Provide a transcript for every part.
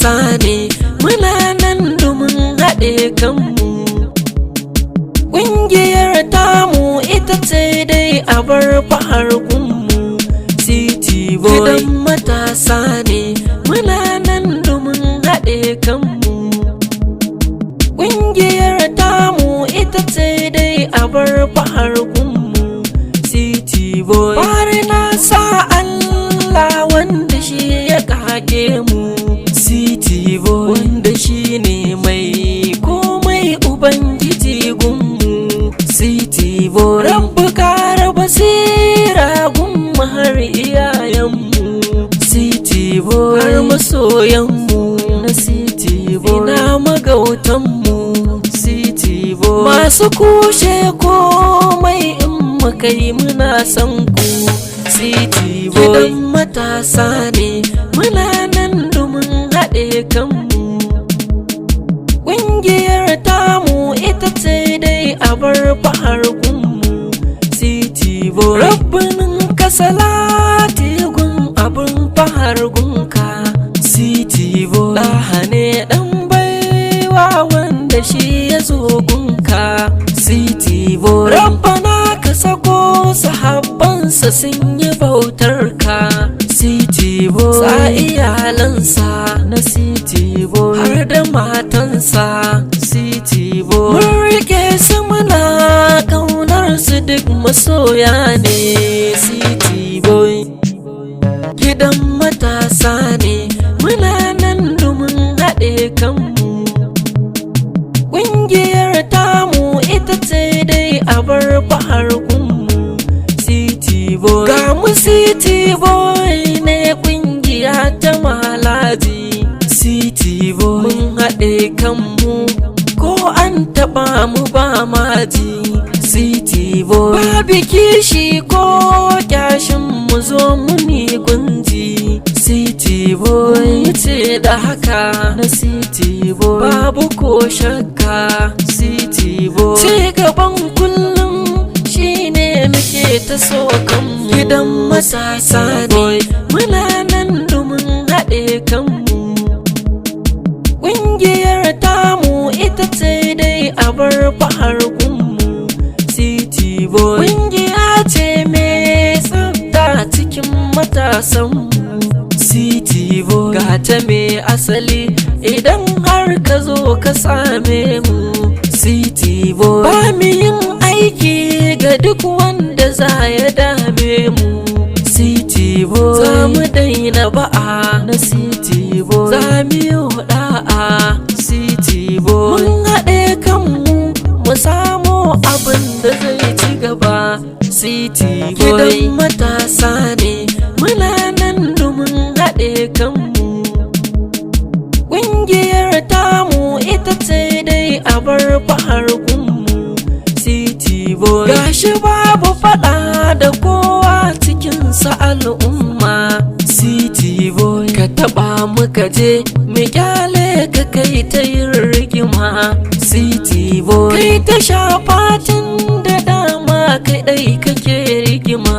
Matasa ne, muna nan domin haɗe kanmu. Ƙungiyar tamu ita ce dai a bar fahar gunmu. City Boy, gidan matasa ne, muna nan domin haɗe kanmu. Ƙungiyar tamu ita ce dai a bar fahar gunmu. City Boy, bari na sa Allah wanda shi ya kage mu. City Boy, wanda shi ne mai komai, Ubangiji gunmu. City Boy, Rabbu kara basira gunmu har iyayenmu. City Boy, har masoyanmu na City Boy, ina magautanmu. City Boy, masu kushe komai in muka yi, muna son ku. City Boy, gidan matasa ne, muna nan domin haɗe kanmu. Ƙungiyar tamu ita ce dai a bar fahar gunmu. City Boy, rabbinin ka salati gun abin fahar gunka. City Boy, ɗaha ne ɗan baiwa wanda shi ya zo gunka. City Boy, Rabbana ka sako sahabbansa sun yi bautar ka. City Boy, sa iyalansa na City Boy, har da matansa. City Boy, mun rike su, muna kaunar su, duk masoya ne. City Boy, gidan matasa ne, muna nan domin haɗe kanmu. Ƙungiyar tamu ita ce dai a bar fahar gunmu. City Boy, ga mu City Boy ne, ƙungiya ta Malaji. City Boy, mun haɗe kanmu, ko an taɓa mu ba maji. City Boy, babu kishi ko kyashin mu, zo muni gunji. City Boy ce da haka na City Boy, babu ko shakka. City Boy, ci gaban kullum shine muke ta so kanmu. Gidan matasa ne, muna nan domin haɗe kanmu. Ƙungiyar tamu ita ce dai a bar fahar gunmu. City Boy, ƙungiya ce mai tsafta cikin matasanmu. City Boy, gata mai asali idan har ka zo ka same mu. City Boy, ba mu yin aiki ga duk wanda za ya dame mu. City Boy, za mu daina ba'a na City Boy, za mu yi da'a. City Boy, mun haɗe kanmu mu samo abin da zai ci gaba. City Boy, gidan matasa ne, muna nan domin haɗe kanmu. Ƙungiyar tamu ita ce dai a bar fahar gunmu. City Boy, gashi babu faɗa da kowa cikin sa al'umma. City Boy, ka taɓa muka je mu kyale ka, kai ta yin rigima. City Boy, kai ta shafatin da dama, kai ɗai kake rigima.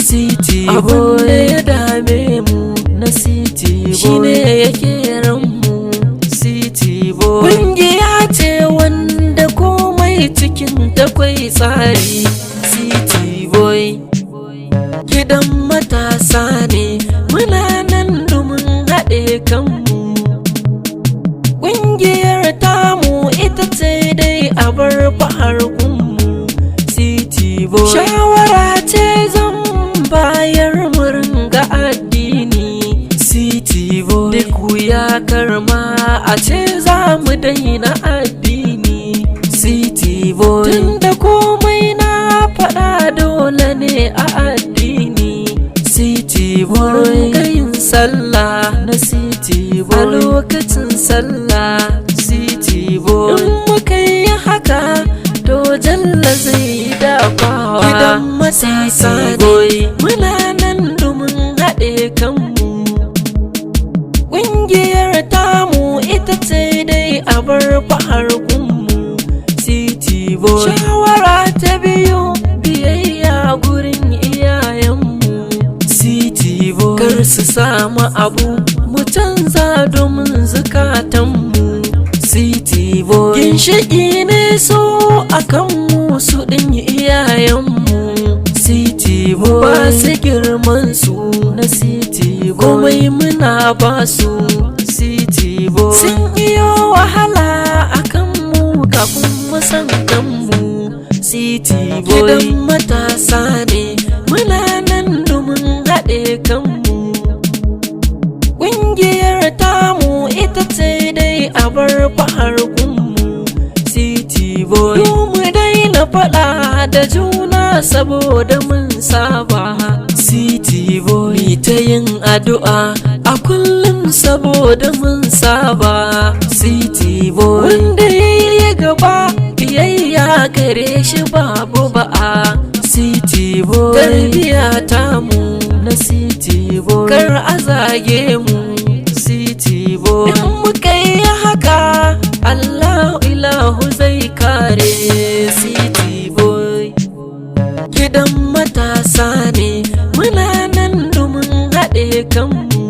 City Boy, da ya dame mu na City Boy shine yake ranmu. City Boy, ƙungiya ce wanda komai cikin takwai tsari. City Boy, gidan matasa ne, muna nan domin haɗe kanmu. Ƙungiyar tamu ita ce dai a bar fahar gunmu. City Boy, shawara ce zan bayar, mu ringa addini. City Boy, duk wuya karma a ce za mu daina addini. City Boy, tunda komai na faɗa dole ne a addini. City Boy, yin sallah na City Boy a lokacin sallah. City Boy, in muka yi haka to Jalla zai dafawa. Gidan matasa ne, muna nan domin haɗe kanmu. Ƙungiyar tamu ita ce dai a bar fahar gunmu. City Boy, shawara ta biyu, biyayya gurin iyayenmu. City Boy, kar su samu abu mu canza domin. Boy. Ginshiki ne su akan mu, su ɗin iyayenmu City Boy. Ba su girman su na City Boy, komai muna ba su City Boy. Sun iyo wahala akan mu kafin mu san kanmu City Boy. Gidan matasa ne, muna nan domin haɗe kanmu. Ƙungiyar tamu ita ce dai a bar fahar gunmu City Boy. Mu daina faɗa da juna saboda mun saba City Boy. Mi ta yin addu'a a kullum saboda mun saba City Boy. Wanda ya yi gaba, biyayya gare shi babu ba'a City Boy. Tarbiya tamu na City Boy, kar a zage mu City Boy. In muka yi haka, Allah ilahu zai kare City Boy. Gidan matasa ne, muna nan domin haɗe kanmu.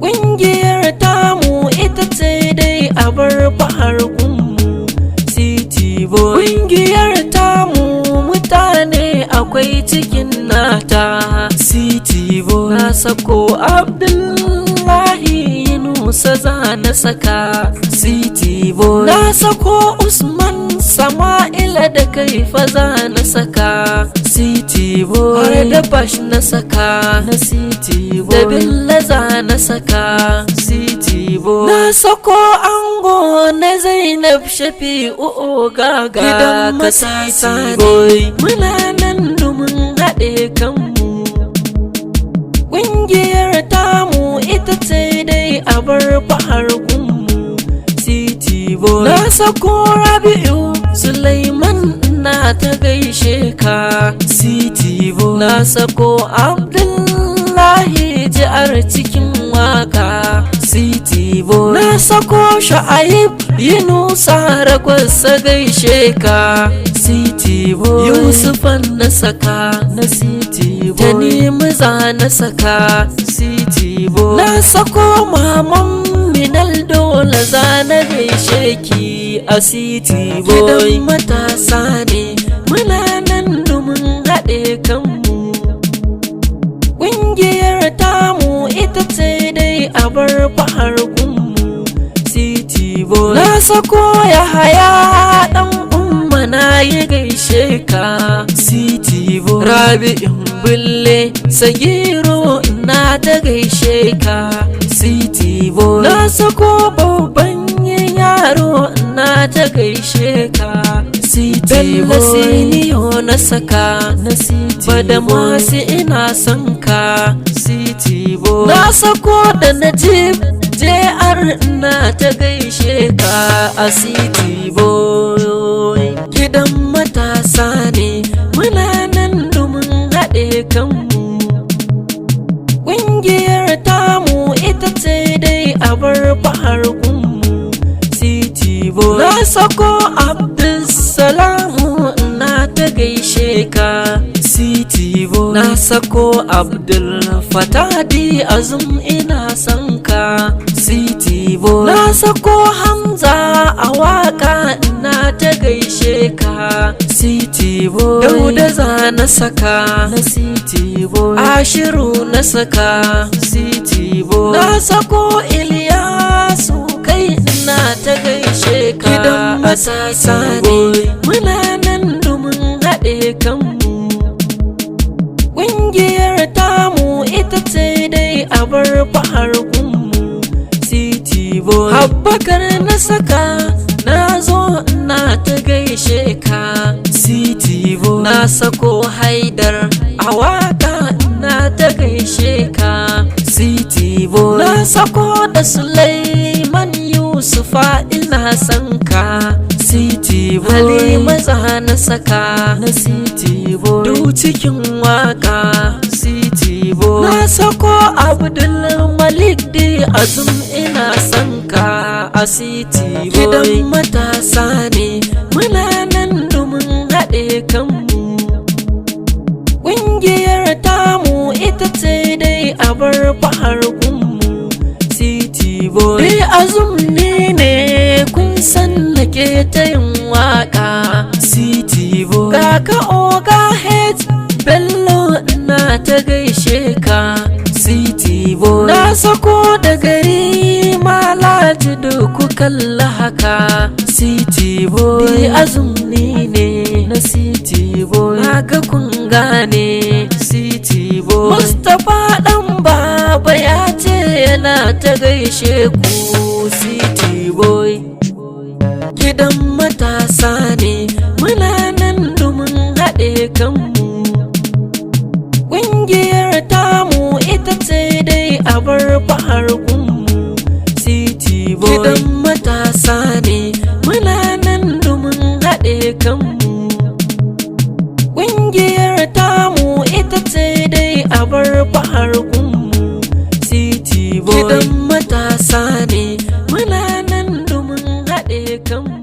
Ƙungiyar tamu ita ce dai a bar fahar gunmu City Boy. Ƙungiyar tamu mutane akwai cikin nata City Boy. Na sako Abdullahi Nusa, za na saka City Boy. Na sako Usman Sama'ila da kaifa, za na saka City Boy. Har da Bash na saka na City Boy, da Billaza na saka City Boy. Na sako ango na Zainab, Shafi'u Gaga. Gidan matasa ne, muna nan domin haɗe kanmu. Ƙungiyar tamu ita ce dai a bar fahar gunmu City Boy. Na sako Rabi'u Sulaiman, na ta gaishe ka City Boy. Na sako Abdullahi Ji'ar cikin waka City Boy. Na sako Sha'aib Yunusa Ragwasa, gaishe ka City Boy. Yusufan na saka na City Boy, Tanimu za na saka City Boy. Na sako maman Minal, dole za na gaishe ki a City Boy. Gidan matasa ne, muna nan domin haɗe kanmu. Ƙungiyar tamu ita ce dai a bar fahar gunmu City Boy. Na sako ya haya ɗan umma, na yi gaishe ka City Boy. Rabi'in Bulle Sagiro, na ta gaishe ka City Boy. Na sako babban yaro, na ta gaishe ka City Boy. Siniyo na saka na City Bada masu, ina son ka City Boy. Na sako da Najib JR, na ta gaishe ka a City Boy. Gidan matasa ne, muna nan domin haɗe kanmu. Ƙungiyar tamu ita ce dai a bar fahar gunmu City Boy. Na sako Abdulsalamu, na ta gaishe ka City Boy. Na sako Abdul Fatadi Azum, ina son ka City Boy. Na sako Hamza a waka, na ta gaishe ka City Boy. Dauda za na saka na City Boy, Ashiru na saka City Boy. Na sako Iliyasu, kai na ta gaishe ka. Gidan matasa ne, muna nan domin haɗe kanmu. Ƙungiyar tamu ita ce dai a bar fahar gunmu City Boy. Habbakar na saka, na zo na ta gaishe ka City Boy. Na sako Haidar a waka, na ta gaishe ka City Boy. Na sako da Sulaiman Yusufa, ina son ka City Boy. Halima za na saka na City Boy, du cikin waka City Boy. Na sako Abdul Malik di Azum, ina son ka a City Boy. Gidan matasa ne, muna nan domin haɗe kanmu. Ƙungiyar tamu ita ce dai a bar fahar gunmu City Boy. Dai Azum ne kun san nake ta yin waka. City Boy, kaka Oga H Bello, ina ta gaishe ka. City Boy, na sako da gari malaji ku kalla haka. City Boy, azumni ne na City Boy, ga kun gane. City Boy, Mustapha dan baba ya ce yana ta gaishe ku. City Boy, gidan matasa ne, muna nan domin haɗe kanmu. Ƙungiyar tamu ita ce dai a bar fahar gunmu. City Boy, gidan matasa ne, muna nan domin haɗe kanmu. Ƙungiyar tamu ita ce dai a bar fahar gunmu. City Boy, gidan matasa ne, muna nan domin haɗe kanmu.